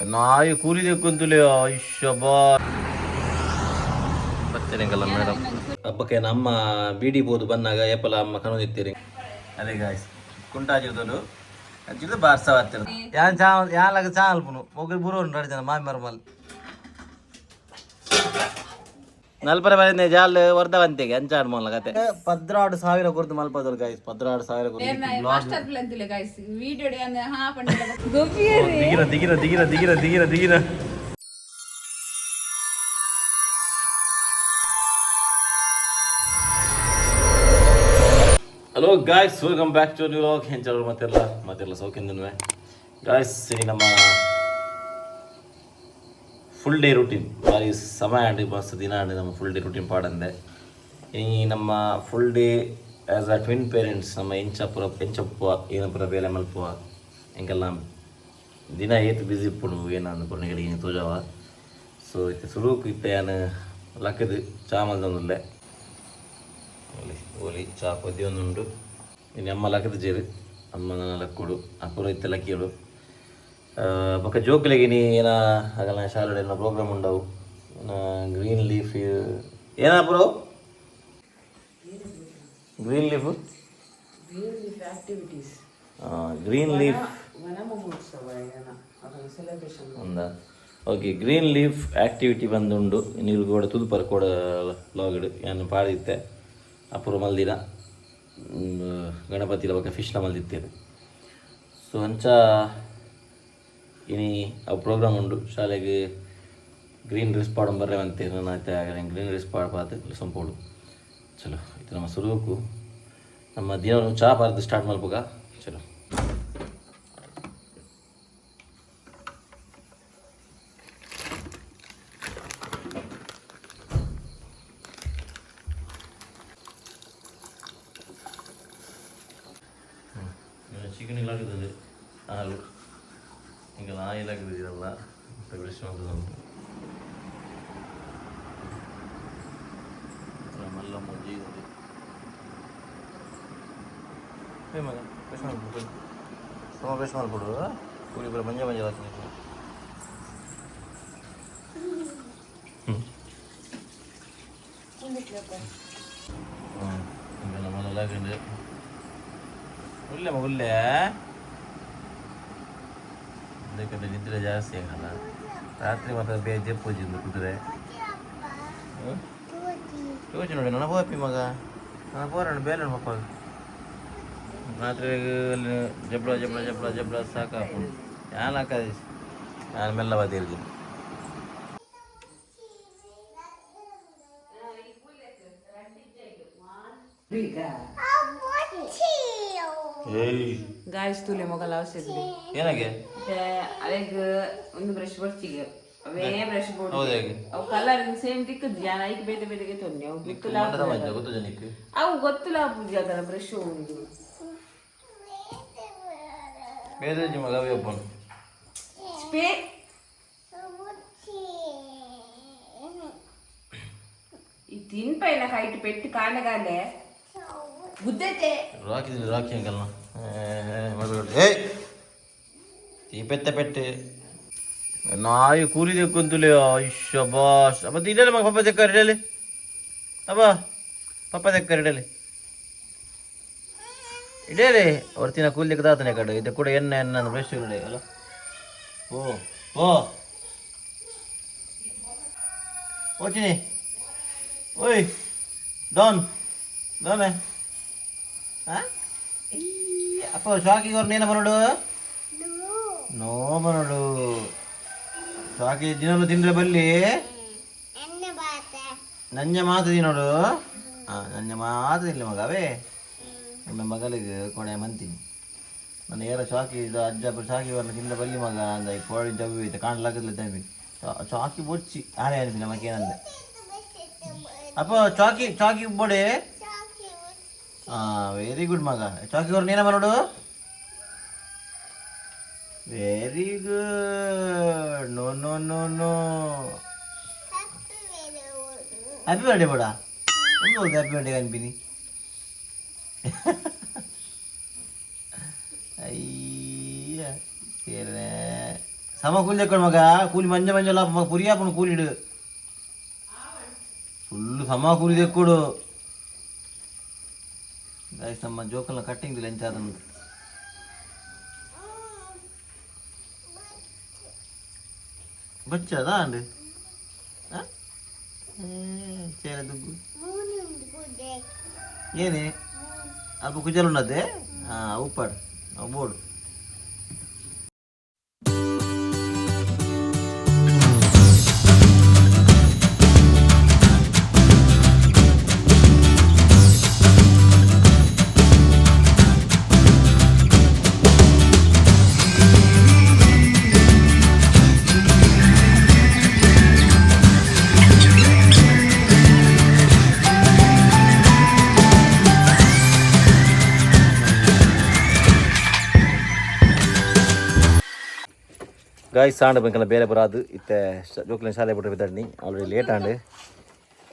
ನಾಯಿ ಕೂಲಿ ದೆಕ್ಕೊಂತುಲೆ ಶಬಾ ಬತ್ತೇನೆಂಗಲ್ಲ ಮೇಡಮ್. ಹಬ್ಬಕ್ಕೆ ನಮ್ಮ ಬೀಡಿ ಬೋದು ಬಂದಾಗ ಏಪಲ ಅಮ್ಮ ಕನೋದಿತ್ತೀರಿ. ಅದೇ ಗಾಯ್ಸ್, ಕುಂಟಾಜಿರ್ದಲು ಅಜ್ಜಿದ ಬಾರ್ಸವಾಗ್ತಿರ. ಯಾನ್ ಚಾ ಯಾನ್ಲಾಗ ಚಾ ಅಲ್ಪುನು ಮೊಗಲ್ ಬುರು ಎರಡು ಜನ ಮಾಮಿ ಮರ್ಮಲ್ ನಲ್ಪರ ಬರೆದ ಜಾಲ್ ವರ್ಧವಂತಿಗೆ ಅಂಚಾಡ್ ಮೊಲ್ಲ ಕತೆ. 12,000 ಕೊರ್ದು ಮಲ್ಪದಲ್ ಗಾಯ್ಸ್, 12,000 ಕೊರ್ದು. ಮಾಸ್ಟರ್ ಪ್ಲಾನ್ ತುಲೆ ಗೈಸ್, ವಿಡಿಯೋ ಹಾ ಪಂಡ. ದಿಗಿನ ದಿಗಿನ ದಿಗಿನ ದಿಗಿನ ದಿಗಿನ ದಿಗಿನ. Hello guys, welcome back to new vlog. ಹೆಂಚರು ಮತ್ತೆಲ್ಲ ಮತ್ತೆಲ್ಲ ಸೌಖ್ಯಂದನ್ವೆ ಗಾಯ್ಸ್. ನಮ್ಮ ಫುಲ್ ಡೇ ರೂಟೀನ್ ಭಾರಿ ಸಮಯ ಆಂಡ್ ಮಸ್ತ್ ದಿನ ಆಂಡ್ ನಮ್ಮ ಫುಲ್ ಡೇ ರೂಟೀನ್ ಪಾಡಂದೆ. ಈ ನಮ್ಮ full day as a twin parents ನಮ್ಮ ಎಂಚಪುರ ಎಂಚಪ್ಪುವ ಏನಪುರ ಬೇಲೆ ಮಲ್ಪುವ, ಎಂಕೆಲ್ಲ ದಿನ ಏತ್ ಬ್ಯುಸಿ ಇಪ್ಪುಂಡು ಏನಂದು ಪೊಣ್ಣಗಳಿಗೆ ತೋಜಾವ. ಸೊ ಇತ್ತೆ ಸುರುಕು ಇತ್ತೆ ಯಾನ್ ಲಕ್ಕದು ಚಾ ಮಲ್ದೊಂದುಲ್ಲೆ. ಓಲಿ ಓಲಿ, ಚಾ ಕೊದ್ದಿಯೊಂದುಂಡು. ಇನ್ನು ಅಮ್ಮ ಲಕ್ಕದ ಜೇರು, ಅಮ್ಮ ನನ್ನ ಲಕ್ಕುಡು ಅಪುರ ಇತ್ತೆ ಲಕ್ಕಿಯೋಡು. ಬೊಕ್ಕ ಜೋಕುಲೆಗ್ ಇನಿ ಏನ ಅಗಲ್ನ ಶಾಲೆಡ್ ಏನ ಪ್ರೋಗ್ರಾಮ್ ಉಂಡವು, ಗ್ರೀನ್ ಲೀಫ್ ಏನ bro, green leaf, green leaf ఉందా? ಓಕೆ, ಗ್ರೀನ್ ಲೀಫ್ ಆಕ್ಟಿವಿಟಿ ಬಂದುಂಡು. ನೀರು ಕೂಡ ತುದುಪರ್ ಕೂಡ ಲಾಗಡ್ ಯಾನ್ ಪಾಡಿತ್ತೆ. ಅಪುರ ಮಲ್ದಿನ ಗಣಪತಿಲ ಬೊಕ್ಕ ಫಿಶ್ಲ ಮಲ್ದಿತ್ತೇನೆ. ಸೊ ಅಂಚ ಇನಿ ಅವು ಪ್ರೋಗ್ರಾಮ್ ಉಂಡು ಶಾಲೆಗೆ. ಗ್ರೀನ್ ಡ್ರೆಸ್ ಪಾಡೊಂದು ಬರ್ರೆ ಅಂತೆ ನನ್ನ ಗ್ರೀನ್ ಡ್ರೆಸ್ ಪಾಡ್ಪಾತ್ ಸಂಪೋಡು. ಚಲೋ, ಇದು ನಮ್ಮ ಸುರುಕು ನಮ್ಮ ದಿನ ಚಾ ಪಾರ್ದು ಸ್ಟಾರ್ಟ್ ಮಲ್ಪುಗ. ಚಲೋ. ಚಿಕನ್ ಇಲ್ಲಾಗುತ್ತದೆ ಹಾಲು ಈಗ ನಾಯಿ ಇಲ್ಲಾಗುತ್ತದೆ. ಇದೆಲ್ಲ ಬ್ರಷ್ ಮಾಡ್ತದೆ. ಮಲ್ಲ ಮುಜ್ಜಿ ಇದೆ. ಏ ಮಗ, ಬ್ರಷ್ ಮಾಡ್ಬಿಡು, ಸಮ ಬ್ರಷ್ ಮಾಡ್ಬಿಡು. ಕೂಲಿ ಪೂರ ಮಂಜ ಮಂಜ ಆಗ್ತದೆ. ಹ್ಞೂ, ಈಗ ನಮ್ಮನೆಲ್ಲ ಉಲ್ಲೆ ಮಗ ಉಲ್ಲೆ. ಇದಕ್ಕೆ ನಿದ್ರೆ ಜಾಸ್ತಿ ಆಗಲ್ಲ ರಾತ್ರಿ. ಮಾತ್ರ ಬೇಜ ಪೂಜೆ ಕುದುರೆ ಯೋಚನೆ ನೋಡಿ. ನನ್ನ ಪೋಪಿ ಮಗ, ನನ್ನ ಪೋರಣ ಬೇಲೆ ಪಪ್ಪ. ರಾತ್ರಿ ಅಲ್ಲಿ ಜಬಳ ಜಬಳ ಜಬಳ ಜಬಳ ಸಾಕಾಪುಂಡು. ಯಾನ್ ಹಾಕದೆ, ನಾನು ಮೆಲ್ಲ ಬದಿರ್ತೀನಿ. ಏಯ್. ಗಾಯ್ಸ್, ತುಲೆ ಮೊಗಲ ಅವಶ್ಯಕತೆ. ಏನಾಗೆ? ಅವೆಗ್ ಒಂದು ಬ್ರಷ್ ಬರ್ಚಿಗೆ, ಅವೇ ಬ್ರಷ್ ಬೋರ್ಡ್. ಹೌದು, ಹೇಗೆ? ಅವು ಕಲರ್ ಸೇಮ್ ತಿಕ್ಕದ್ ಜಾನ ಐಕ್ ಬೇತೆ ಬೇತೆಗೆ ತೊನ್ನೆ ಅವು ಬಿಕ್ಕುಲ. ಮಂಡದ ಮಂಜ ಗೊತ್ತು ಜನಕ್ಕೆ. ಅವು ಗೊತ್ತುಲ ಪೂಜೆ ಅದರ ಬ್ರಷ್ ಉಂಡು. ಬೇರೆ ಮಗ ಅವೇ ಒಬ್ಬನು. ಸ್ಪೇ ಈ ತಿನ್ಪೈನ ಕೈಟ್ ಪೆಟ್ಟು ಕಾಂಡಗಾಂಡೆ ಬುದ್ಧತೆ. ರಾಕಿ ರಾಕಿ ಅಂಕಲ್ನ ಏಯ್ ಈ ಪೆತ್ತ ಪೆಟ್ಟೆ ನಾಯಿ ಕೂಲಿ ದೆಕ್ಕೊಂತುಲೆ. ಶಬಾಷ್. ಅಪ್ಪ ಇಡಲಿ ಮಗ, ಪಪ್ಪ ತೆಕ್ಕರ್ ಇಡಲಿ. ಅಪ್ಪ ಪಪ್ಪ ತೆಕ್ಕರ್ ಇಡಲಿ ಇಡಲಿ. ಹೊರ್ತಿನ ಕೂಲಿ ದಾತನೆ ಕಡೆ ಇದು ಕೂಡ ಎಣ್ಣೆ ಎಣ್ಣೆ ಬ್ರಷ್ ಇಡಲಿ ಅಲ್ಲ. ಓ ಓ ಓಚಿನಿ. ಓಯ್ ಡಾನ್ ಡಾನೆ. ಹಾಂ, ಅಪ್ಪ ಶಾಕಿಗೆ ಅವ್ರನ್ನ ಏನ ಬರೋಡು? ನೋ ಬರೋಡು. ಶಾಕಿ ದಿನಲು ತಿಂದ್ರೆ ಬಲ್ಲಿ ನಂಜ ಮಾತು ತಿನ್ನೋಡು. ಹಾಂ, ನಂಜ ಮಾತು ತಿನ್ಲಿ ಮಗ. ಅವೇ ನಿಮ್ಮ ಮಗಳಿಗೆ ಕೊಡೆ ಮಂತೀನಿ. ನನ್ನ ಏರ ಚಾಕಿ ಇದು ಅಜ್ಜ ಚಾಕಿ ಬರ್ನ ತಿಂದ ಬಲ್ಲಿ ಮಗ ಅಂದ. ಈ ಕೋಳಿ ಜಬ್ಬಿ ಐತೆ ಕಾಣ್ಲಾಗಲ್ಲ ತಮ್ಮಿ. ಚಾಕಿ ಬೊಚ್ಚಿ ಆನೆ ಅನ್ಪಿ ನಮಗೇನಂದೆ. ಅಪ್ಪ ಚಾಕಿ ಚಾಕಿ ಬೋಡೆ. ಹಾಂ, ವೆರಿ ಗುಡ್ ಮಗ. ಚಾಕಿ ಅವ್ರನ್ನ ಏನಮ್ಮ ನೋಡು. Very good. No no no no, happy birthday ಬೋಡ. ಒಂದು ಹ್ಯಾಪಿ ಬರ್ಡೇ ಅನ್ಪಿನಿ. ಅಯ್ಯ ಸೇರನೆ. ಸಮ ಕೂಲಿ ತೆಕ್ಕೊಂಡು ಮಗ ಕೂಲಿ ಮಂಜ ಮಂಜ ಲಾಭ ಮಗ ಪುರಿಯಾಪುಣ ಕೂಲಿಡು ಫುಲ್ಲು ಸಮ ಕೂಲಿ ತೆಕ್ಕೊಡು. ಗಾಯ್ಸ್, ನಮ್ಮ ಜೋಕಲ್ನ ಕಟ್ಟಿಂಗ್ ಇಲ್ಲ ಎಂಚ ಅದನ್ನು. ಬಚ್ಚದ ಅಂಡ್ ಚೇರ ದುಗ್ಗು ಏನೇ ಅಲ್ಪ ಕುಜಲ್ ಉಂಡತೆ. ಹಾಂ, ಉಪ್ಪಾಡು ಅವು ಬೋಡು. ಗಾಯ್ ಸಾಂಡ್ ಬಂಕಲ್ಲ ಬೇರೆ ಬರಾದು ಇತ್ತೆ ಜೋಕ್ಲಿನ ಶಾಲೆ ಬಿಟ್ಟರೆ ಬಿದ್ದಾಡ್ನಿ ಆಲ್ರೆಡಿ ಲೇಟ್ ಆಂಡ್.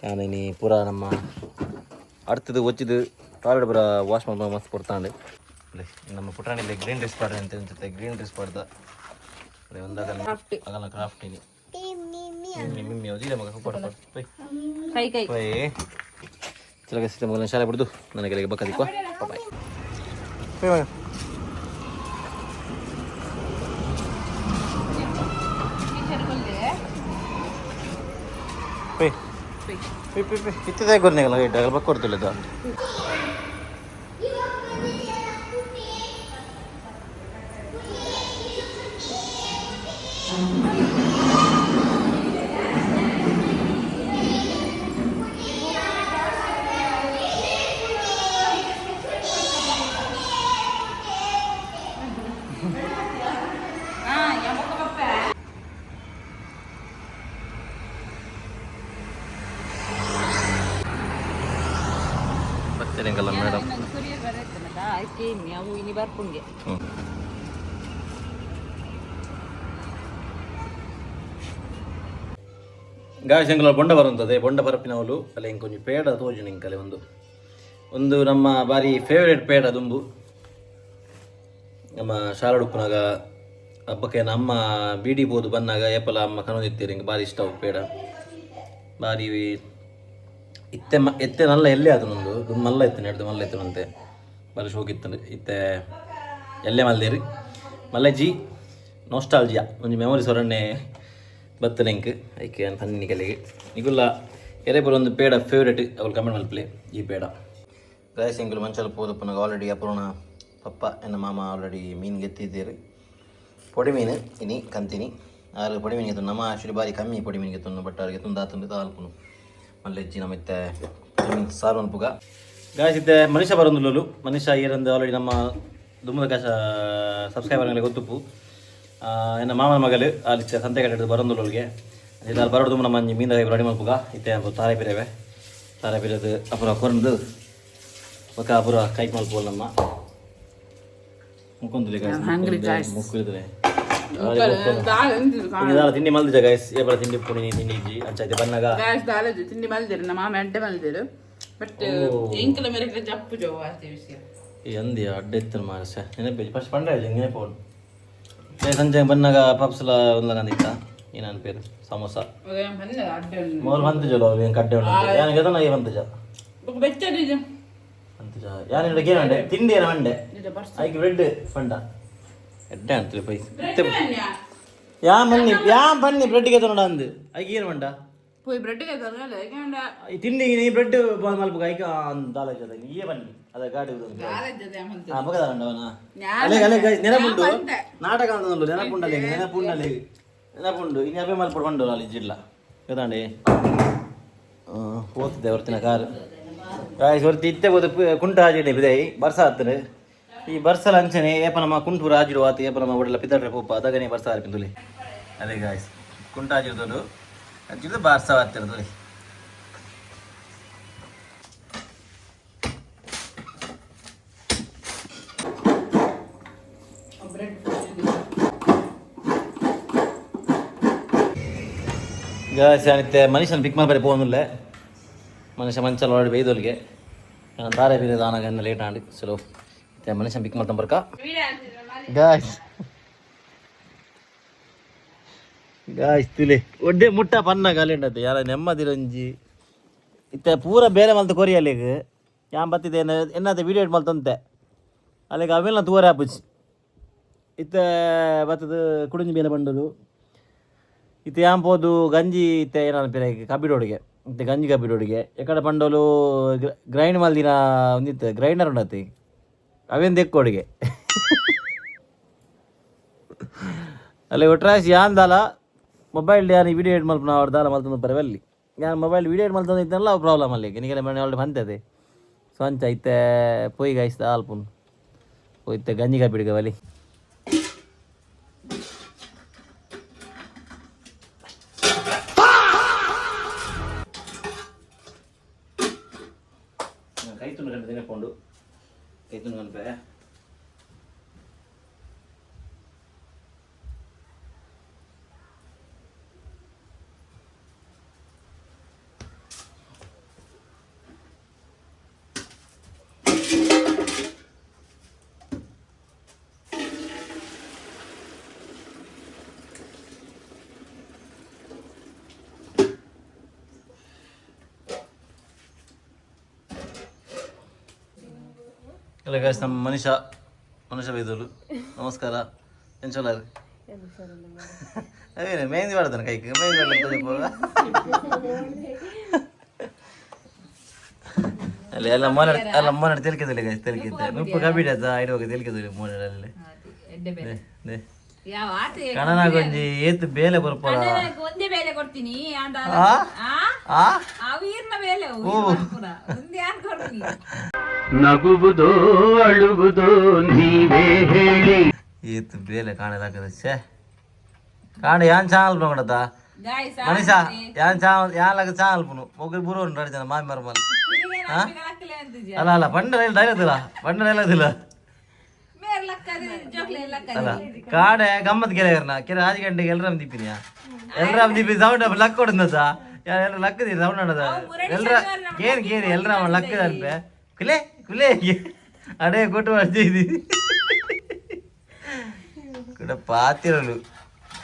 ನಾನು ಇನಿ ಪೂರ ನಮ್ಮ அடுத்தது ಒಚ್ಚಿದು ಟಾಯ್ಲೆಟ್ ಪೂರ ವಾಶ್ ಮಾಡ್ಕೊಂಡು ಮಸ್ತ್ ಕೊಡ್ತಾಂಡು. ನಮ್ಮ ಪುಟಾಣಿಲಿ ಗ್ರೀನ್ ಡ್ರೆಸ್ ಪಾಡ್ರೆ ಅಂತ ಅನ್ಸುತ್ತೆ. ಗ್ರೀನ್ ಡ್ರೆಸ್ ಪಾಡ್ದ ಒಂದಾಗ ಆಗಲ್ಲ ಕ್ರಾಫ್ಟ್ ಇನಿ ಮಿಮ್ಮಿ ಮಿಮ್ಮಿ ಓದಿಲ್ಲ ಮಗ ಪಡ ಪಡ ಪೈ. ಕೈ ಕೈ. ಪೈ. ಚಲೋ ಸಿಸ್ಟಮ್ ಮಗನ ಶಾಲೆ ಬಿಡ್ದು ನನಗೆ ಬಕ್ಕದಿಕ್ವಾ. ಬಾಯ್ ಪೈ ಮಗ. ಪೈ ಪೈ ಪೈ ಪೈ ಇತ್ತದೆ ಗೊರ್ನೆಗಲ್ಲ ಇಟ್ಟಾಗಲ್ಲ ಬಕ್ಕ ಕೊಡ್ತಿಲ್ಲ. ಬರ್ತೇನೆ ಮೇಡಮ್. ಕೊರಿಯರ್ ಬರತ್ತಲ್ಲ ಅದಕ್ಕೆ ಅವು ಇನಿ ಬರ್ಪುಂಗೆ. ಗಾಯಸ್, ಎಂಕಲ ಬೊಂಡ ಬರುವಂಥದ್ದೇ ಬೊಂಡ ಪರಪಿನವಲು ಅಲ್ಲ. ಇಂಕೊಂಜಿ ಪೇಡ ತೋಜುಂಡು ಇಂಕಲೆ. ಒಂದು ಒಂದು ನಮ್ಮ ಬಾರಿ ಫೇವರೇಟ್ ಪೇಡ ದುಂಬು. ನಮ್ಮ ಶಾಲಾ ಉಪ್ಪುನಾಗ ಹಬ್ಬಕ್ಕೆ ನಮ್ಮ ಬೀಡಿ ಬೋದು ಬಂದಾಗ ಏಪಲ ಅಮ್ಮ ಕನೋದಿತ್ತೀರಿ. ಹಿಂಗೆ ಭಾರಿ ಇಷ್ಟ ಅವು ಪೇಡ ಬಾರಿ. ಇತ್ತೆ ಮ ಎತ್ತೆ ನಲ್ಲ ಎಲ್ಲೇ ಅದು ನಂದು ದುಂಬು ಮಲ್ಲ ಇತ್ತು ನೆಡ್ದು ಮಲ್ಲ ಇತ್ತು ಅಂತೆ ಬಾರಿ ಶೋಕಿತ್ತು. ಇತ್ತೆ ಎಲ್ಲೇ ಮಲ್ದೇರಿ ಮಲ್ಲಜ್ಜಿ ನೋಸ್ಟಾಲ್ಜಿಯಾ ಒಂಜಿ ಮೆಮೊರೀಸ್ ಹೊರಣ್ಣೆ ಬತ್ತನೆ ಎಂಕ್ ಐಕೆ ಪನ್ನಿ ಕಲೆಗೆ ನಿಗುಲ್ಲ ಎರೆ ಪೂರ ಒಂದು ಪೇಡ ಫೇವ್ರೇಟ್ ಅವ್ರು ಕಮೆಂಟ್ ಮಲ್ಪಲೆ ಈ ಪೇಡ. ಗಾಯ್ಸ್, ಎಂಕುಲು ಮಂಚಲ ಪೋದಪ್ಪನಾಗ ಆಲ್ರೆಡಿ ಅಪೂರ್ಣ ಪಪ್ಪ ಎನ್ನ ಮಾಮ ಆಲ್ರೆಡಿ ಮೀನು ಗೆತ್ತಿದ್ದೀರಿ. ಪೊಡಿ ಮೀನು ಇನಿ ಕಂತಿನಿ ಆರು ಪೊಡಿ ಮೀನು ಗೆತ್ತು. ನಮ್ಮ ಆಕ್ಚುಲಿ ಬಾರಿ ಕಮ್ಮಿ ಪೊಡಿ ಮೀನು ಗೆತ್ತುಂಡು, ಬಟ್ ಅವ್ರಿಗೆ ತುಂದು ಆತುಂಡು ತಾಲ್ಪುನು ಮಲ್ಲೆಜ್ಜಿ ನಮ್ಮ ಇತ್ತೆ ಮೀನು ಸಾರು ಅನ್ಪುಗ. ಗಾಯ್ಸ್, ಇತ್ತೆ ಮನುಷ್ಯ ಬರೊಂದುಲ್ಲಲು. ಮನುಷ್ಯ ಏರಂದು ಆಲ್ರೆಡಿ ನಮ್ಮ ದುಮ್ಮದ ಕಾಶ ಸಬ್ಸ್ಕ್ರೈಬರ್ಗಳಿಗೆ ಗೊತ್ತುಪ್ಪು. ಎನ್ನ ಮಾಮನ ಮಗಲು ಅಲ್ಲಿ ಸಂತೆ ಕಟ್ಟೆಡ್ದು ಬರೊಂದುಲ್ಲೊಲ್ಗೆ. ಅಲ್ಲಿ ಬರೋದು ನಮ್ಮ ಮಂಜಿ ಮೀನ ರೆಡಿ ಮಲ್ಪುಗ. ಇತ್ತೆ ತಾರೆ ಪಿರೇವೆ ತಾರೆ ಪಿರೇದು ಅಪುರ ಕೊರಂದು ಬೊಕ ಅಪುರ ಕೈಕ್ ಮಲ್ಪುವಲ್ ನಮ್ಮ ಮುಕ್ಕೊಂದುಲೆ. ಗಾಯ್ಸ್, ಮುಕ್ಕಿದ್ರೆ ತಿಂಡಿ ಮಲ್ದಿಜ ಗಾಯ್ಸ್. ಏಪಲ ತಿಂಡಿ ಪುಣಿ ತಿಂಡಿ ಇಜ್ಜಿ ಅಂಚ ಐತೆ ಬನ್ನಾಗ. ಗಾಯ್ಸ್, ದಾಲಜು ತಿಂಡಿ ಮಲ್ದಿರು ನಮ್ಮ ಮಾಮ ಅಡ್ಡೆ ಮಲ್ದಿರು, ಬಟ್ ಎಂಕಲ ಮೇರೆ ಜಪ್ಪು ಜೋ ಆತೆ ವಿಷಯ. ಈ ಅಂದಿ ಅಡ್ಡ ಇತ್ತು ಮಾರಸ ನೆನಪು ಫಸ್ಟ್ ಪಂಡ ನೆನಪು. ಸಂಜೆ ಬನ್ನಾಗ ಪಪ್ಸ್ಲ ಒಂದ್ಲಗಂದಿತ್ತ ಏನ ಪೇರು ಸಮೋಸ. ಅಡ್ಡೆ. ಮೋರ್ ಬಂತಜಲ್ಲ ಅವ್ರು ಏನು ಕಡ್ಡೆ ಉಂಟು ಯಾನ್ ಗೆದನ ಈ ಬಂತಜ. ಬೆಚ್ಚ. ಬಂತಜ ಯಾನ್ ಇಡ ಏನು ತಿಂಡಿ ಏನ ಮಂಡೆ ಐಕ್ ಬ್ರೆಡ್ ಫಂಡ ಎಡ್ಡೆ ಅಂತಲೇ ಪೈ. ಯಾ ಬನ್ನಿ ಯಾ ಬನ್ನಿ ಬ್ರೆಡ್ ಗೆದ ನೋಡ ಅಂದು ಐಕ್ ಏನು ಮಂಡ. ಪೋಯ್ ಬ್ರೆಡ್ ಈ ತಿಂಡಿ ನೀ ಬ್ರೆಡ್ ಮಲ್ಪುಗ ಐಕ ದಾಲ ಈಯೇ ಬನ್ನಿ ಅದ ಗಾಡಿ. ಆ ಮಗದ ಉಂಡವನ ಅಲೆ ಅಲೆ ಗೈಸ್, ನೆನಪುಂಡು ನಾಟಕ ಅಂತ ನೆನಪುಂಡಲೆ ನೆನಪುಂಡಲೆ ನೆನಪುಂಡು. ಇನ್ನು ಅಬೆ ಮಲ್ಪಡು ಬಂಡು ಅಲ್ಲಿ ಜಿಲ್ಲ ಗೊತ್ತಾಂಡಿ ಹೋಗ್ತಿದ್ದೆ ಹೊರ್ತಿನ ಕಾರ್. ಗಾಯ್ಸ್, ಹೊರ್ತಿ ಇತ್ತೆ ಹೋದ ಕುಂಟ ಹಾಜಿಡಿ ಬಿದೈ ಬರ್ಸ ಹತ್ತನೆ. ಈ ಬರ್ಸಲ ಅಂಚನೆ ಏಪ ನಮ್ಮ ಕುಂಟು ರಾಜಿಡು ಆತು ಏಪ ನಮ್ಮ ಒಡಲ ಪಿತಡ್ರೆ ಪೋಪ ಅದಗನೆ ಬರ್ಸ ಆರ್ಪಿಂದುಲಿ. ಅದೇ ಗಾಯ್ಸ್, ಕುಂಟ ಹಾಜಿಡ್ದೋಡು ಅಂಚಿದ್ದು ಬಾರ್ಸ ಹತ್ತಿರದುಲಿ. ಗಾಯ್ಸ್, ಯಾನಿತ್ತೆ ಮನುಷ್ಯನ ಪಿಕ್ ಮಾಡಿ ಪೋನುಲ್ಲೆ. ಮನುಷ್ಯ ಮಂಚಲ ಆಲ್ರೆಡಿ ಬೈದೊಲ್ಗೆ ನಾನು ತಾರೆ ಬೀರದ ಆನಾಗ ಲೇಟ್ ಆಂಡ್. ಚಲೋ ಇತ್ತೆ ಮನುಷ್ಯನ ಪಿಕ್ ಮಾಡ್ತಾನೆ ಬರ್ಕ. ಗಾಯ್ಸ್, ಗಾಯ್ಸ್ ತುಲೆ ಒಡ್ಡೆ ಮುಟ್ಟ ಪನ್ನ ಗಲೆಂಡತೆ ಯಾರ ನೆಮ್ಮದಿರೊಂಜಿ ಇತ್ತೆ ಪೂರ ಬೇರೆ ಮಲ್ತ ಕೊರಿ ಅಲ್ಲಿಗೆ ಯಾನ್ ಬತ್ತಿದೆ ಎನ್ನಾತ ವೀಡಿಯೋ ಎಡ್ ಮಲ್ತೊಂತೆ ಅಲ್ಲಿಗೆ ಅವೆಲ್ಲ ತೂವರೆ ಆಪುಜಿ. ಇತ್ತೆ ಬತ್ತದ ಕುಡಿಂಜಿ ಬೇಲೆ ಬಂಡಲು. ಇತ್ತೆ ಯಾನ್ ಪೋದು ಗಂಜಿ ಇತ್ತೆ ಏನಾನ ಪಿರ ಕಬ್ಬಿಡೋಡಿಗೆ ಇತ್ತೆ ಗಂಜಿ ಕಬ್ಬಿಡೋಡಿಗೆ ಎಕಡೆ ಪಂಡೋಲು ಗ್ರೈಂಡ್ ಮಲ್ದಿನ ಒಂದಿತ್ತು ಗ್ರೈಂಡರ್ ಉಂಡತಿ ಅವೇನು ದೆಕ್ಕೋಡಿಗೆ ಅಲ್ಲಿ ಒಟ್ರಾಸಿ ಯಾನ್ ದಾಲ ಮೊಬೈಲ್ ಯಾನ್ ವಿಡಿಯೋ ಎಡ್ ಮಲ್ಪುನ ಅವ್ರು ದಾಲ ಮಲ್ತೊಂದು ಬರವಲ್ಲಿ ಯಾನ್ ಮೊಬೈಲ್ ವಿಡಿಯೋ ಎಡ್ ಮಲ್ತೊಂದು ಇದ್ದಲ್ಲ ಅವು ಪ್ರಾಬ್ಲಮ್ ಅಲ್ಲಿ ನಿಗೆಲ್ಲ ಮನೆ ಆಲ್ರೆಡಿ ಬಂತದೆ. ಸೊ ಅಂಚ ಇತ್ತೆ ಪೊಯ್ ಗಾಯ್ಸ್ ಆಲ್ಪುನ್ ಪೋಯ್ತೆ ಗಂಜಿ ಕಾಪಿಡ್ಗ ಬಲಿ. ಕೈ ತುಂಡು ಗಂಟೆ ತಿನ್ನಕೊಂಡು ಕೈ ತುಂಡು ಗಂಟೆ. ಎಲ್ಲ ಗಾಯ್ಸ್, ನಮ್ಮ ಮನುಷ್ಯ ಮನುಷ್ಯ ಬೈದೋಳು. ನಮಸ್ಕಾರ, ಎಂಚೋಲಾರು ಅವೇನೆ ಮೆಹಂದಿ ಮಾಡ್ತಾನೆ ಕೈಗೆ ಮೆಹಂದಿ ಮಾಡ್ಲಿಕ್ಕೆ. ಅಲ್ಲ ಎಲ್ಲ ಮೋನ ಅಲ್ಲ ಮೋನ ತೆಲಿಕೆದಿಲ್ಲ ಗಾಯ್ಸ್, ತೆಲಿಕೆ ಮುಪ್ಪು ಕಬಿಡ ಇಡುವಾಗ ತೆಲಿಕೆದಿಲ್ಲ ಮೋನಡಲ್ಲಿ. ಯಾವ ಆತ? ಕಣನಾಗ ಒಂಜಿ ಏತ್ ಬೇಲೆ ಕೊರ್ಪರ. ಒಂದೇ ಬೇಲೆ ಕೊಡ್ತೀನಿ. ಆ? ಆ. ಅವು ಈರ್ನ ಬೇಲೆ ಅವು ಒಂದೇ ಯಾರು ಕೊಡ್ತೀನಿ. ನಗುವುದೋ ಅಳುವುದೋ ನೀವೇ ಹೇಳಿ. ಏತ್ ಬೇಲೆ ಕಾಣಲಾಕದ ಛೇ ಕಾಣ ಯಾನ್ ಚಾನಲ್ ಬಂಗಡತ. ಗಾಯ್ಸ್. ಮನುಷ್ಯ ಯಾನ್ ಚಾನಲ್ ಯಾನ್ ಲಾಗ ಚಾನಲ್ ಪುನು ಮೊಗ್ರು ಬುರು ರಡ್ ಜನ ಮಾಮಿ ಮರ್ಮಲ್. ಅಲ್ಲ ಅಲ್ಲ ಪಂಡ ಡೈಲಾಗ್ ದಿಲ್ಲ, ಪಂಡ ಡೈಲಾಗ್ ದಿಲ್ಲ. ಮೇರ್ ಲಕ್ಕ ಜೋಕ್ಲೆ ಲಕ್ಕ. ಅಲ್ಲ ಕಾಡೆ ಗಮ್ಮತ್ ಗೆಳೆಯರ್ನ ಕೆರೆ ಆಜ್ ಗಂಟೆಗೆ ಎಲ್ರಾಮ್ ದೀಪಿನಿಯಾ ಎಲ್ರಾಮ್ ದೀಪಿ ಸೌಂಡ್ ಲಕ್ ಕೊಡುಂದಸ ಎಲ್ರ ಲಕ್ the sound ಅನ್ನದ ಎಲ್ರ ಕೇನ್ ಕೇನ್ ಎಲ್ರಾಮ ಲಕ್ ಅನ್ಪೆ ಕುಲೆ ಕುಲೆ ಅಡೇ ಕೊಟ್ಟು ಮಾಡ್ತಿದ್ದಿ ಕೂಡ ಪಾತಿರಲು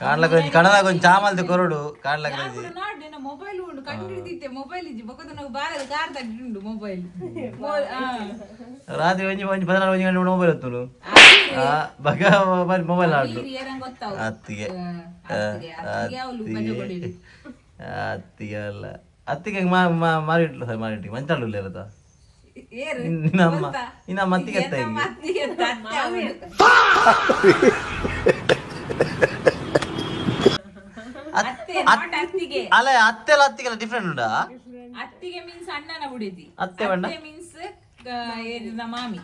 ಕಾಣ್ಲಕ್ಕ ಒಂಜಿ ಕಣದಾಗ ಒಂಜಿ ಚಾಮಲ್ದ ಕೊರಡು ಕಾಣ್ಲಕ್ಕ ಒಂಜಿ. ನಾಡ್ ನಿನ್ನ ಮೊಬೈಲ್ ಉಂಡು ಕಂಡು ಹಿಡಿದಿತ್ತೆ. ಮೊಬೈಲ್ ಇಜ್ಜಿ ಬೊಕದ ನಾವು ಬಾರದ ಕಾರ್ ತಗ್ಗಿ ಮೊಬೈಲ್. ರಾತ್ರಿ ಒಂಜಿ ಒಂಜಿ 16 ಒಂಜಿ ಗಂಟೆ ಮೊಬೈಲ್ ಹೊತ್ತುನು ಬಗ ಮೊಬೈಲ್ ಆಡ್ಲು. ಗೊತ್ತಾವು. ಅತ್ತಿಗೆ. ಅತ್ತಿಗೆ ಅತ್ತಿಗೆ ಅವಳು ಮಜ ಕೊಡಿರಿ. ಅತ್ತಿಗೆ ಅಲ್ಲ ಅತ್ತಿಗೆ ಮಾರಿಟ್ಲು ಸರ್ ಮಾರಿಟ್ಟಿ ಮಂಚಾಳು ಇರದ. ಏರು. ನಮ್ಮ ನಮ್ಮ ಅತ್ತಿಗೆ ಅತ್ತ ನಮ್ಮ ಅತ್ತಿಗೆ ಅಂತ ಅತ್ತೆ ಅವಳು. ಅತ್ತೆ not ಅತ್ತಿಗೆ. ಅಲ್ಲ ಅತ್ತೆಲ್ಲ ಅತ್ತಿಗೆಲ್ಲ ಡಿಫ್ರೆಂಟ್ ಉಂಟಾ? ಅತ್ತಿಗೆ ಮೀನ್ಸ್ ಅಣ್ಣನ ಬುಡಿದಿ. ಅತ್ತೆ ಬಣ್ಣ? ಅತ್ತೆ ಮೀನ್ಸ್ ನಮ್ಮ ಮಾಮಿ.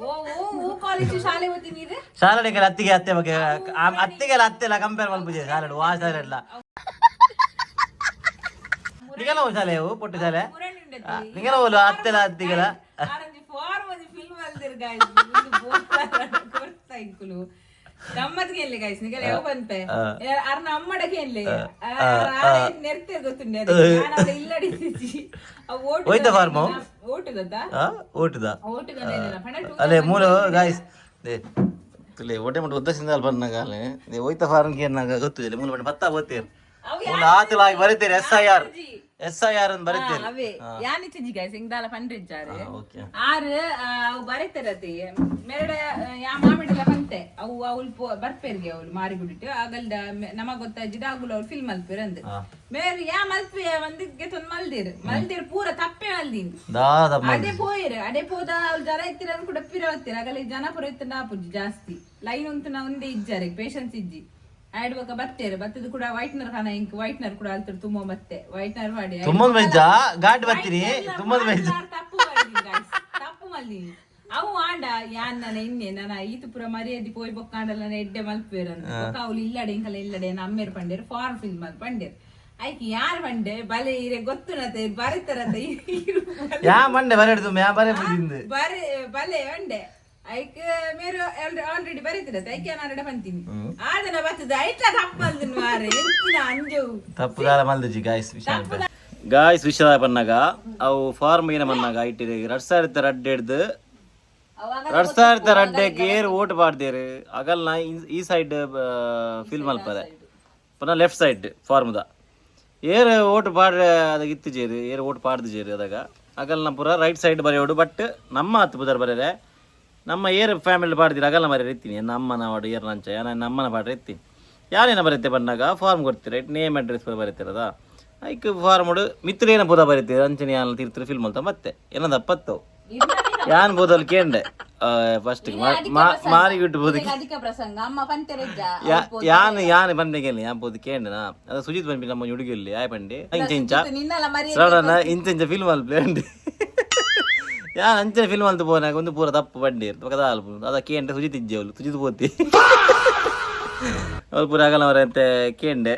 ಓ ಓ ಓ ಕಾಲೇಜ್ ಶಾಲೆ ಓದಿ ನೀರು. ಶಾಲೆಗೆ ಅತ್ತಿಗೆ ಅತ್ತೆ ಬಗ್ಗೆ ಅತ್ತಿಗೆಲ್ಲ ಅತ್ತೆಲ್ಲ ಕಂಪೇರ್ ಮಲ್ಪುಜೆ ಶಾಲೆಡ್ ವಾ ಶಾಲೆ ಇಲ್ಲ ನಿಗಲ ಶಾಲೆ ಅವು ಪೊಟ್ಟು ಶಾಲೆ. ಮುರಣಿ ಉಂಡತಿ. ನಿಗಲ ಓಲು ಅತ್ತೆಲ್ಲ ಅತ್ತಿಗೆಲ್ಲ. ಆರಂಜಿ ಫಾರ್ಮ್ ಒಂಜಿ ಫಿಲ್ಮ್ ಅಲ್ದಿರ್ ಗಾಯ್ಸ್ ಕೊರ್ತಾ ಇಂಕುಲು ಗಮ್ಮತ್ಗೆ ಎಲ್ಲಿ ಗಾಯ್ಸ್ ನಿಗಲ ಯಾವ ಬಂತೆ ಅರ್ನ ಅಮ್ಮಡಕ್ಕೆ ಎಲ್ಲಿ ನೆರ್ತೆ ಗೊತ್ತುಂಡೆ ನಾನು ಇಲ್ಲಡಿಸಿ ಓಟು. ಹೋಯ್ತಾ ಫಾರ್ಮ್? ಓಟುಗದ. ಓಟುದ. ಓಟುಗದ ಪಣ. ಅಲ್ಲೇ ಮೂಲ ಗಾಯ್ಸ್ they ತುಲೆ ಒಟ್ಟೆ ಮುಟ್ಟು ಉದ್ದಸಿಂದ ಅಲ್ಪ ಬಂದಾಗ they ಹೋಯ್ತಾ ಫಾರ್ಮ್ ಕೇರ್ನಾಗ ಗೊತ್ತಿಲ್ಲ ಮೂಲ ಬಣ್ಣ ಪತ್ತ ಓದ್ತೀರಿ ಮೂಲ ಆತಲಾಗಿ ಬರೀತೀರಿ S I R S I R ಅಂತ ಬರೀತೀರಿ. ಅವೇ ಯಾನಿಚ್ಚಿಜಿ ಗಾಯ್ಸ್ ಇಂದಾಲ ಪಂಡ್ರಿಜ್ಜಾರೆ. ಓಕೆ. ಆರು ಅವು ಬರೀತಾರತಿ ಮೆರಡ ಯಾ ಮಾಮಿಡಲ ಬಂತೆ ಅವು ಅವಳು ಬರ್ಪೇರ್ಗೆ ಅವಳು ಮಾರಿಗುಡಿಟ್ಟು ಆಗಲ್ದ ನಮಗ್ ಗೊತ್ತಾಜಿದ ಆಗುಲ ಅವ್ಳು ಫಿಲ್ಮ್ ಮಲ್ಪೇರ್ ಅಂದ್ ಮೇರ್ ಯಾ ಮಲ್ಪೆ ಒಂದ್ ಗೆತೊಂದ್ ಮಲ್ದಿರ್ ಮಲ್ದಿರ್ ಪೂರ ತಪ್ಪೆ ಮಲ್ದಿನ್. ದಾದ. ಅಡೆ ಪೋಯಿರ್ ಅಡೆ ಪೋದ ಅವ್ಳು ಜರ ಇತ್ತಿರ ಕೂಡ ಪಿರ ಹೊತ್ತಿರ ಆಗಲಿ ಜನ ಪುರ ಇತ್ತಿನ ಆಪುಜಿ ಜಾಸ್ತಿ ಲೈನ್ ಉಂಟು ನಾ ಒಂದೇ ಇಜ್ಜಾರೆ ಪೇಷನ್ಸ್ ಇಜ್ಜಿ ಆಡ್ಬಕ ಬತ್ತೇರು ಬತ್ತದ ಕೂಡ ವೈಟ್ನರ್ ಖಾನ ಇಂಕ್ ವೈಟ್ನರ್ ಕೂಡ ಅಲ್ತರು ತುಂಬ ಮತ್ತೆ ವೈಟ್ನರ್ ಮಾಡಿ. ತುಂಬದ ಬೈಜ ಘಾಟ್ ಬರ್ತೀನಿ ತುಂಬದ ಬೈಜ. ತಪ್ಪು ಮಾಡಿದೀನಿ guys. ತಪ್ಪು ಮಲ್ದಿನಿ ಅವು ಆಂಡ ಯಾನ್ ನನ್ನ ಇನ್ನೆ ನನ್ನ ಈತು ಪೂರ ಮರ್ಯಾದೆ ಪೋಯ್ ಬೊಕ್ಕಾಂಡಲ ನನ್ನ ಎಡ್ಡೆ ಮಲ್ಪೇರ್ ಅಂತ ಬೊಕ್ಕ ಅವ್ಲು ಇಲ್ಲಡೆ ಇಂಕಲ ಇಲ್ಲಡೆ ಅಮ್ಮೇರ್ ಪಂಡೇರು ಫಾರ್ಮ್ ಫಿಲ್ ಮಲ್ ಪಂಡೇರು ಐಕ್ ಯಾರ್ ಪಂಡೆ ಬಲೆ ಇರೆ ಗೊತ್ತುನತೆ ಬರಿತಾರತೆ. ಯಾ ಮಂಡೆ ಬರೆ ಹಿಡ್ದು ಯಾ ಬರೆ ಬುದ್ಧಿಂದು. ಬರೆ ಬಲೆ ಒಂಡೆ ಐಕ್ ಮೇರು ಆಲ್ರೆಡಿ ಬರೀತಿರತ್ತೆ ಐಕೆ ನಾನು ಬಂತೀನಿ ಆದನ ಬರ್ತದೆ ಐಟ್ಲ ತಪ್ಪಲ್ದಿನ ಮಾರೆ ಎಂಚಿನ ಅಂಜವು. ತಪ್ಪು ದಾಲ ಮಲ್ದಿಜಿ ಗಾಯ್ಸ್ ವಿಷಯ ಗಾಯ್ಸ್ ವಿಷಯ ಪನ್ನಾಗ ಅವು ಫಾರ್ಮ್ ಏನ ಮನ್ನಾಗ ಇಟ್ಟಿರಿ 2000 ರಡ್ಡೆ ಹಿಡ್ದು. 2002ಕ್ಕೆ ಏರ್ ಓಟ್ ಪಾಡ್ದೇರು ಅಗಲ್ನ ಈ ಸೈಡ್ ಫಿಲ್ ಮಲ್ಪರೆ ಪುನಃ ಲೆಫ್ಟ್ ಸೈಡ್ ಫಾರ್ಮ್ದ ಏರ್ ಓಟ್ ಪಾಡ್ರೆ ಅದಾಗ ಇತ್ತಿಜೇರು ಏರ್ ಓಟ್ ಪಾಡ್ದಿಜೇರು ಅದಾಗ ಅಗಲ್ನ ಪೂರ ರೈಟ್ ಸೈಡ್ ಬರೆಯೋಡು. ಬಟ್ ನಮ್ಮ ಹತ್ತು ಬುದರ್ ಬರೆರೆ ನಮ್ಮ ಏರ್ ಫ್ಯಾಮಿಲಿ ಪಾಡ್ದಿರ ಅಗಲ್ನ ಬರೆಯರೆ ಇತ್ತೀನಿ ನಮ್ಮನ ವಾಡು ಏರ್ ನಂಚ ಯಾನ ನಮ್ಮನ ಪಾಡ್ರೆ ಇತ್ತೀನಿ ಯಾರೇನ ಬರುತ್ತೆ ಬಂದಾಗ ಫಾರ್ಮ್ ಕೊಡ್ತೀರ ನೇಮ್ ಅಡ್ರೆಸ್ ಪೂರ ಬರೀತಿರದ ಐಕ್ ಫಾರ್ಮ್ ಮಿತ್ರ ಪೂರ ಬರೀತೀರ ಅಂಚನೆ ಯಾನ ತೀರ್ತಿರ ಫಿಲ್ಮ್ ಅಂತ ಮತ್ತೆ ಏನದ ಅಪ್ಪತ್ತವು ಯಾನ್ ಬೋದಲ್ಲಿ ಕೇಂಡೆ ಫಸ್ಟ್ ಮಾರಿಗಿಟ್ಟು ಬೋದಕ್ಕೆ. ಅಧಿಕ ಪ್ರಸಂಗ ಅಮ್ಮ ಪಂತೆರೆಜ್ಜ. ಯಾನ್ ಯಾನ್ ಬಂದೆ ಯಾನ್ ಬೋದು ಕೇಂಡನಾ ಅದ ಸುಜಿತ್ ಬಂದ್ಬಿ ನಮ್ಮ ಹುಡುಗಿಯಲ್ಲಿ ಆಯ್ ಬಂಡಿ ಇಂಚ ಇಂಚ ನಿನ್ನಲ್ಲ ಮರಿ. ಶ್ರವಣ ಇಂಚ ಇಂಚ ಫಿಲ್ಮ್ ಅಲ್ಪ ಅಂಡಿ ಯಾನ್ ಅಂಚನೆ ಫಿಲ್ಮ್ ಅಂತ ಪೋನಾಗ ಒಂದು ಪೂರ ತಪ್ಪು ಬಂಡಿ ಪಕ್ಕದ ಅಲ್ಪ ಅದ ಕೇಂಡೆ ಸುಜಿತ್ ಇಜ್ಜೆ ಅವಳು ಸುಜಿತ್ ಪೋತಿ ಅವಳು ಪೂರ ಆಗಲ್ಲ ಅವರಂತೆ ಕೇಂಡೆ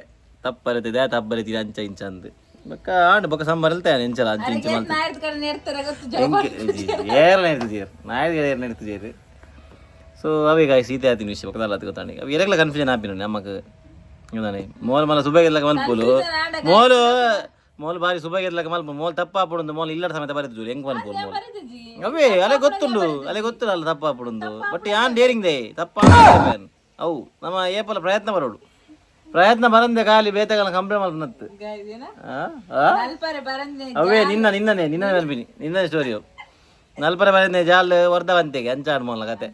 ತಪ್ಪು ಬರೀತಿದೆ ತಪ್ಪು ಬರೀತಿದೆ ಅಂಚ ಇಂಚ ಅಂದು ಬಕ್ಕ ಆಂಡ್ ಬೊಕ್ಕ ಸಂಬಾರ ಇಲ್ತಾನೆ ಇಂಚಲ ಅಂಚ ಇಂಚ ಮಲ್ತ. ನಾಯರ್ದ ಕಡೆ ನೇರ್ತಾರೆ ಗೊತ್ತು. ಏರ್ ನೇರ್ತಿದ್ದೀರ್ ನಾಯರ್ ಏರ್ ನೇರ್ತಿದ್ದೀರ್. ಸೊ ಅವೇ ಗಾಯ್ಸ್ ಈತೆ ಆತಿನ ವಿಷಯ ಪಕ್ಕದಲ್ಲ ಅದು ಗೊತ್ತಾಣಿ ಅವು ಎರಗ್ಲ ಕನ್ಫ್ಯೂಷನ್ ಆಪಿನ ನಮ್ಮಕ್ ಇಂದಾನೆ ಮೋಲ್ ಮಲ ಸುಬಾಗೆಲ್ಲಕ ಮಲ್ಪುಲು ಮೋಲು ಮೋಲ್ ಬಾರಿ ಸುಬಾಗೆಲ್ಲಕ ಮಲ್ಪ ಮೋಲ್ ತಪ್ಪಾಪುಡುಂದು ಮೋಲ್ ಇಲ್ಲಡ ಸಮೇತ ಬರೀತಿದ್ದು ಹೆಂಗ್ ಮಲ್ಪುಲು ಮೋಲ್ ಅವೇ ಅಲೆ ಗೊತ್ತುಂಡು ಅಲೆ ಗೊತ್ತುಂಡು ಅಲ್ಲ ತಪ್ಪಾಪುಡುಂದು. ಬಟ್ ಯಾನ್ ಡೇರಿಂಗ್ they ತಪ್ಪ ಅವು ನಮ್ಮ ಏಪಲ ಪ್ರಯತ್ನ ಬರೋಡು ಪ್ರಯತ್ನ ಬರಂದೆ ಖಾಲಿ ಬೇತೆಗಳ ಕಂಪ್ಲೇಂಟ್ ಮಲ್ಪನತ್ತು. ಆ ಆ ಅಲ್ಪರೆ ಬರಂದೆ. ಅವೇ ನಿನ್ನ ನಿನ್ನನೆ ನಿನ್ನನೆ ಮಲ್ಪಿನಿ ನಿನ್ನನೆ ಸ್ಟೋರಿ ನಲ್ಪರ ಬರಂದೆ ಜಾಲ್ ವರ್ಧವಂತೆಗೆ ಅಂಚಾಡ್ ಮೋಲ್ನ ಕತೆ.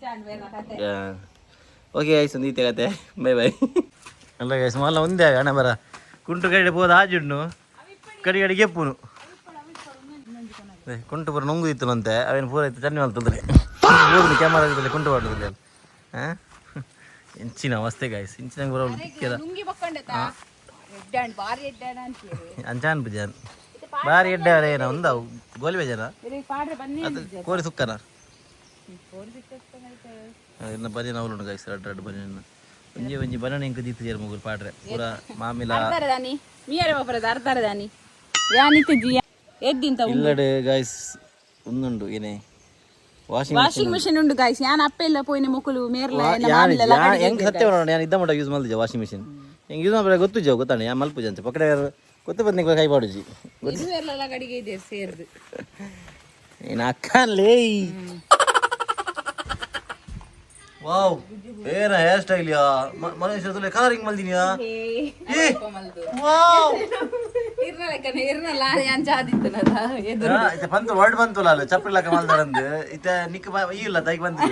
ಓಕೆ ಐಸ್ ಒಂದು ಈತೆ ಕತೆ. ಬೈ ಬೈ ಅಲ್ಲ ಗೈಸ್ ಮಲ್ಲ ಒಂದೇ ಹಣ ಬರ ಕುಂಟು ಕಡೆ ಪೋದ ಆಜುಡ್ನು ಕಡಿ ಕಡೆಗೆ ಎಪ್ಪುನು ಕುಂಟು ಪೂರ ನುಂಗು ಇತ್ತು ಅಂತೆ ಅವೇನು ಪೂರ ಇತ್ತು ಚನ್ನಿ ಮಲ್ತಂದ್ರೆ ಹೋಗುದು ಕ್ಯಾಮರಾ ಇದ್ದಲ್ಲಿ ಕುಂಟು ಮಾಡುದಿಲ್ಲ. ಹಾಂ ಇಂಚಿನ ಅವಸ್ಥೆ ಗಾಯ್ಸ್ ಇಂಚಿನ ಪೂರ ತಿಕ್ಕದ. ಲುಂಗಿ ಬಕ್ಕೊಂಡೆತ ಎಡ್ಡಾಂಡ್ ಬಾರಿ ಎಡ್ಡಾಂಡ್ ಅಂತೀರಿ. ಅಂಚಾನ್ ಪೂಜಾನ್ ಬಾರಿ ಎಡ್ಡೆ ಏನ ಒಂದವು ಗೋಲಿ ಬೇಜಾನ. ಪಾಡ್ರೆ ಬನ್ನಿ. ಅದು ಕೋರಿ ಸುಕ್ಕನ ಇನ್ನು ಬನ್ನಿ ನಾವು ಗಾಯ್ಸ್ ರಡ್ಡು ರಡ್ಡು ಬನ್ನಿ ಒಂಜಿ ಒಂಜಿ ಬನ್ನಣ ಇಂಕ ದೀತ್ ಜೇರ್ ಮುಗುರು ಪಾಡ್ರೆ ಪೂರ ಮಾಮಿಲ. ಅರ್ಧಾರೆ ಮೀಯರೆ ಬಾಪರದ ಅರ್ಧಾರೆ ದಾನಿ ಯಾನಿತ್ತು ಜಿ ಎದ್ದಿಂತ. ಇಲ್ಲಡೆ ಗಾಯ್ಸ್ ಒಂದುಂಡು ಏನೇ ವಾಷಿಂಗ್ ವಾಷಿಂಗ್ ಮಿಷಿನ್ ಉಂಡು ಗಾಯ್ಸ್ ಯಾನ್ ಅಪ್ಪೆ ಇಲ್ಲ ಪೋಯಿನ ಮೊಕುಲು ಮೇರ್ಲ. ಹೆಂಗ್ ಸತ್ಯ ಮಾಡೋಣ ಯಾನ್ ಇದ್ದ ಮಟ್ಟ ಯೂಸ್ ಮಲ್ದಿಜ ವಾಷಿಂಗ್ ಮಿಷಿನ್ ಹೆಂಗ್ ಯೂಸ್ ಮಾಡ್ರೆ ಗೊತ್ತು ಜಾವ ಗೊತ್ತಾನೆ ಯಾನ್ ಮಲ್ಪುಜ ಅಂತ ಪಕ್ಕಡೆ ಗೊತ್ತು ಬಂದ್ ಕೈ ಪಾಡುಜಿ. ಇದು ಮೇರ್ಲ ಕಡೆಗೆ ಇದೆ ಸೇರ್ದು. ನೀನು ಅಕ್ಕನ್ಲೇ ವಾವ್ ಏನ ಹೇರ್ ಸ್ಟೈಲ್ ಯಾ ಮನುಷ್ಯ ಕಲರಿಂಗ್ ಮಲ್ದಿನಿಯಾ ಏ ವಾವ್. ಇರ್ನ ಲೆಕ್ಕನೆ ಇರ್ನಲ್ಲ ಯಾನ್ ಚಾದಿತ್ತನದ ಎದುರು. ಇತ್ತೆ ಬಂತು ವರ್ಡ್ ಬಂತು ಅಲ್ಲ ಚಪ್ಪಲಿ ಲೆಕ್ಕ ಮಲ್ದಾರಂದು ಇತ್ತೆ ನಿಕ್ಕ ಇಲ್ಲ ತೈಕ್ ಬಂತು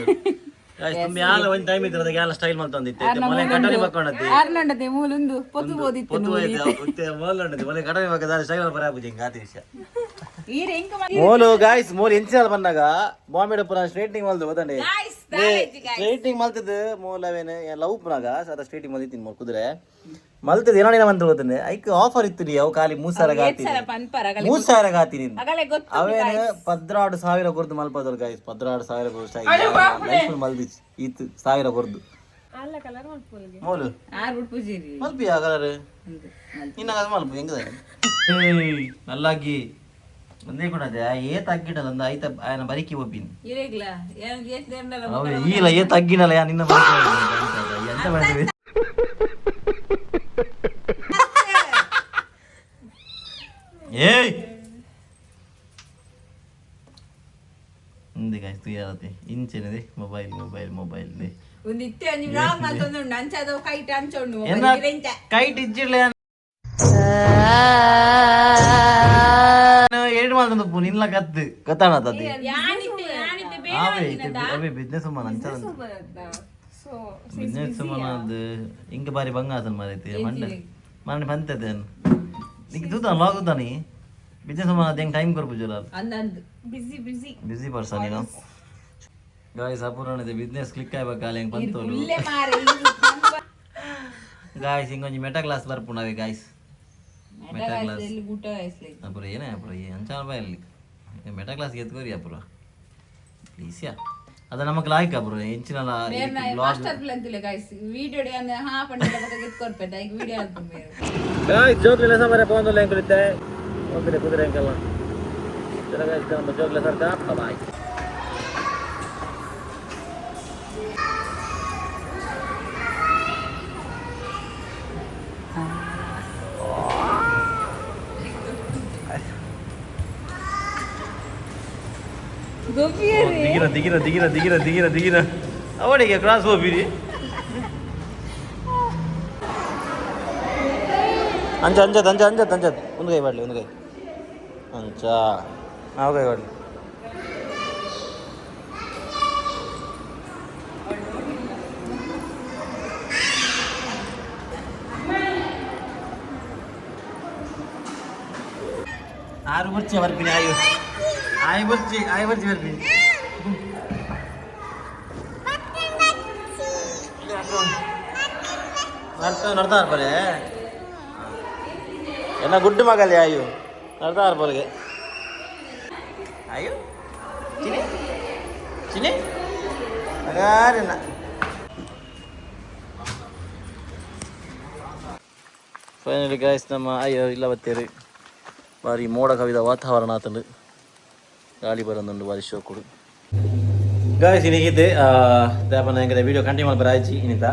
ತುಂಬಿ ಯಾಲ ಒಂದ್ ಟೈಮ್ ಇದ್ರೆ ಅದಕ್ಕೆ ಯಾಲ ಸ್ಟೈಲ್ ಮಲ್ತೊಂದಿತ್ತೆ ಮೊಲೆ ಕಟೋರಿ ಬಕ್ಕೊಂಡತಿ. ಆರ್ನಂಡದೆ ಮೂಲುಂದು ಪೊತ್ತು ಬೋದಿತ್ತು. ಪೊತ್ತು ಹೋಯ್ತು ಇತ್ತೆ ಮೋಲ್ ಮೊಲೆ ಕಟೋರಿ ಬಕ್ಕ ಸ್ಟೈಲ್ ಬರ ಪೂಜೆ ಹಿಂಗ ಆತಿ ವಿಷಯ. ಈರ್ ಎಂಕ ಮೋಲು ಗಾಯ್ಸ್ ಮೋಲ್ ಎಂಚಿನಾಲ್ ಬಂದಾಗ ಬಾಂಬೆ ಪುರ ಸ್ಟ್ರೈಟ್ನಿಂಗ್ ಮಲ್ದು ಗೊತ್ತಂಡೆ. ಸ್ಟ್ರೈಟ್ನಿಂಗ್ ಮಲ್ತದ್ದು ಮೋಲ್ ಅವೇನು ಲವ್ ಪುನಾಗ ಅದ ಸ್ಟ್ರೈಟಿಂಗ್ ಮಲ್ದಿತ್ತೀನಿ ಮೋಲ್ ಕುದುರೆ ಮಲ್ತದ್ದು ಏನೋ ಏನೋ ಬಂತು ಗೊತ್ತಂಡೆ ಐಕ್ ಆಫರ್ ಇತ್ತು ರೀ ಅವು ಖಾಲಿ 3000 ಗಾತಿ ಪನ್ಪರ 3000 ಗಾತಿ ನಿಂದು ಅಗಲೆ ಗೊತ್ತು. ಅವೇನು 16,000 ಕೊರ್ದು ಮಲ್ಪದವ್ರು ಗಾಯ್ಸ್ 16,000 ಕೊರ್ದು ಸ್ಟೈಲ್ ಲೈಫ್ ಮಲ್ದಿಚ್ ಈತ್ ಸಾವಿರ ಕೊರ್ದು ಮೋಲು. ಆರ್ ಬಿಟ್ ಪೂಜಿರಿ. ಮಲ್ಪಿ ಕಲರ್ ನಿನ್ನ ಮಲ್ಪ ಹೆಂಗದ ನಲ್ಲಾಗಿ ಒಂದೇ ಕೂಡ ಏ ತಗ್ಗಿಡಲ್ಲ ಒಂದು ಐತ ಆಯನ ಬರಿಕಿ ಒಬ್ಬಿನ್. ಇರೇಗ್ಲ ಏನ್ ಏತ್ ನೇರ್ನಲ್ಲ. ಅವ ಇಲ್ಲ ಏ ತಗ್ಗಿನಲ್ಲ ಯಾ ನಿನ್ನ ಬರಿಕಿ ಒಬ್ಬಿನ್. ಎಂತ ಮಾಡಿದ್ವಿ ಏಯ್ ఉంది ಗಾಯ್ಸ್ ತುಯಾರತೆ ಇಂಚೆನದೆ ಮೊಬೈಲ್ ಮೊಬೈಲ್ ಮೊಬೈಲ್ they. ಒಂದು ಇತ್ತೆ ಒಂಜಿ ವ್ಲಾಗ್ ಮಲ್ತೊಂದುಂಡು ಅಂಚಾದ ಕೈಟ್ ಅಂಚೊಂಡು. ಎನ್ನ ಕೈಟ್ ಇಜ್ಜಿಡ್ಲೆ ಎಡಿಟ್ ಮಾಡ್ತಂದು ಪು ನಿನ್ನ ಕತ್ತು ಗೊತ್ತಾಣ ತದ್ದಿ. ಯಾನಿತ್ತೆ ಯಾನಿತ್ತೆ ಬೇಡ. ಅವೇ ಅವೇ ಬಿಸ್ನೆಸ್ ಉಮ್ಮನ ಅಂಚ ಬಿಸ್ನೆಸ್ ಉಮ್ಮನ ಅದು ಇಂಕ ಬಾರಿ ಬಂಗ ಆತನ ಮಾರೈತಿ ಮಂಡ ಮನೆ ಬಂತದೆ ನಿಂಗೆ ತೂತಾನ ಲಾಗ್ ತೂತಾನಿ ಬಿಸ್ನೆಸ್ ಉಮ್ಮನ ಅದು ಹೆಂಗೆ ಟೈಮ್ ಕೊರ್ಪುಜಲ್ಲ. ಅಂದಂದು ಬಿಸಿ ಬಿಸಿ. ಬಿಸಿ ಪರ್ಸನ್ ನೀನು ಗಾಯ್ಸ್ ಅಪೂರ್ಣ ಬಿಸ್ನೆಸ್ ಕ್ಲಿಕ್ ಆಗ್ಬೇಕು ಅಲ್ಲಿ ಹೆಂಗೆ ಬಂತು. ಇಲ್ಲೇ ಮಾರೆ. ಗಾಯ್ಸ್ ಹಿಂಗೊಂಜಿ ಮೆಟಾ ಕ್ಲಾಸ್ ಬರ್ಪುಂಡು ಗಾಯ್ಸ್ ಮೆಟಾ ಕ್ಲಾಸ್. ಎಲ್ಲಿ ಊಟ ಆಯ್ಸ್ಲಿ. ಅಪುರ ಏನೇ ಅಪುರ ಅಂಚಾನ ಬಾಯಲ್ಲಿ ಮೆಟಾ ಕ್ಲಾಸ್ ಎತ್ಕೋರಿ ಅಪುರ ಪ್ಲೀಸ್ ಯಾ ಅದ ನಮಕ್ ಲಾಯ್ಕ್ ಅಪುರ ಎಂಚಿನಲ ಬ್ಲಾಗ್. ಮಾಸ್ಟರ್ ಪ್ಲಾನ್ ತುಲೆ ಗಾಯ್ಸ್ ವಿಡಿಯೋ ಡಿ ಹಾ ಪಂಡ ಬೊಕ ಗಿತ್ ಕೊರ್ಪೆದ ಈಗ ವಿಡಿಯೋ ಅಲ್ಪುಂಡು ಮೇರು. ಗಾಯ್ಸ್ ಜೋಕ್ಲೆ ಲೆಸ ಮರೆ ಪೋಂದುಲ್ಲ ಎಂಕುಲಿತ್ತೆ ಒಂದಿನ ಕುದುರೆ ಎಂಕಲ್ಲ. ಚಲೋ ಗಾಯ್ಸ್ ನಮ್ಮ ಜೋಕ್ಲೆ ಸರ್ಕ ಬಾಯ್. ಗೋ. ದೊಬ್ಬಿಯರೇ. ದಿಗಿನ ದಿಗಿನ ದಿಗಿನ ದಿಗಿನ ದಿಗಿನ ದಿಗಿನ ಅವಳಿಗೆ ಕ್ರಾಸ್ ಹೋಗಿರಿ. ಅಂಚ ಅಂಚ ಅಂಚ ಅಂಚ ಅಂಚ. ಒಂದು ಕೈ ಮಾಡಲಿ, ಒಂದು ಕೈ ಅಂಚ, ನಾವು ಕೈ ಮಾಡಲಿ. ಆರು ಬರ್ಚಿ ಬರ್ತೀನಿ. ಆಯು ಆಯ್ ಬರ್ಚಿ, ಆಯ್ ಬರ್ಚಿ ಬರ್ತೀನಿ. ನಡ್ತಾ ನಡ್ತಾ ಇರ್ತಾರೆ. ಎಲ್ಲ ಗುಡ್ಡು ಮಗಲಿ ಆಯು ನಡ್ತಾ ಇರ್ಪಲ್ಗೆ. ಆಯು ಚಿನಿ ಚಿನಿ ಅಗಾರಿನ. ಫೈನಲಿ ಗಾಯ್ಸ್, ನಮ್ಮ ಅಯ್ಯೋ ಇಲ್ಲ ಬತ್ತೀರಿ. ಬಾರಿ ಮೋಡ ಕವಿದ ವಾತಾವರಣ ಆತಂಡು, ಗಾಳಿ ಬರಂದುಂಡು, ಬಾರಿ ಶೋಕುಡು. ಗಾಯ್ಸ್, ಇನ್ನಿಗಿದೆ ದಾಪನ ಎಂಕದ ವಿಡಿಯೋ ಕಂಟಿನ್ಯೂ ಮಲ್ಪರ ಆಯ್ಚಿ. ಇನ್ನಿತ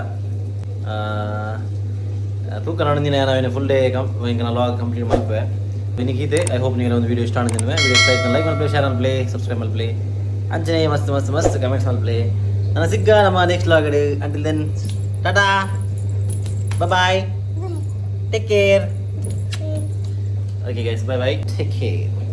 ತೂಕ ನಡಂದಿನ ನಾವೇನು ಫುಲ್ ಡೇ ಕಂ ಎಂಕನ ಲಾಗ್ ಕಂಪ್ಲೀಟ್ ಮಲ್ಪೆ. ಇನ್ನಿಗಿದೆ. I hope ನೀವು ಒಂದು ವಿಡಿಯೋ ಇಷ್ಟ ಆಡಿದ್ವಿ. ವಿಡಿಯೋ ಇಷ್ಟ ಆಯ್ತು ಲೈಕ್ ಮಲ್ಪಲೆ, ಶೇರ್ ಮಲ್ಪಲೆ, ಸಬ್ಸ್ಕ್ರೈಬ್ ಮಲ್ಪಲೆ, ಅಂಚನೆ ಮಸ್ತ್ ಮಸ್ತ್ ಮಸ್ತ್ ಕಮೆಂಟ್ಸ್ ಮಲ್ಪಲೆ. ನನ್ನ ಸಿಗ್ಗ ನಮ್ಮ next vlog. Until then, tata, bye, take care. Okay guys, bye bye, take care.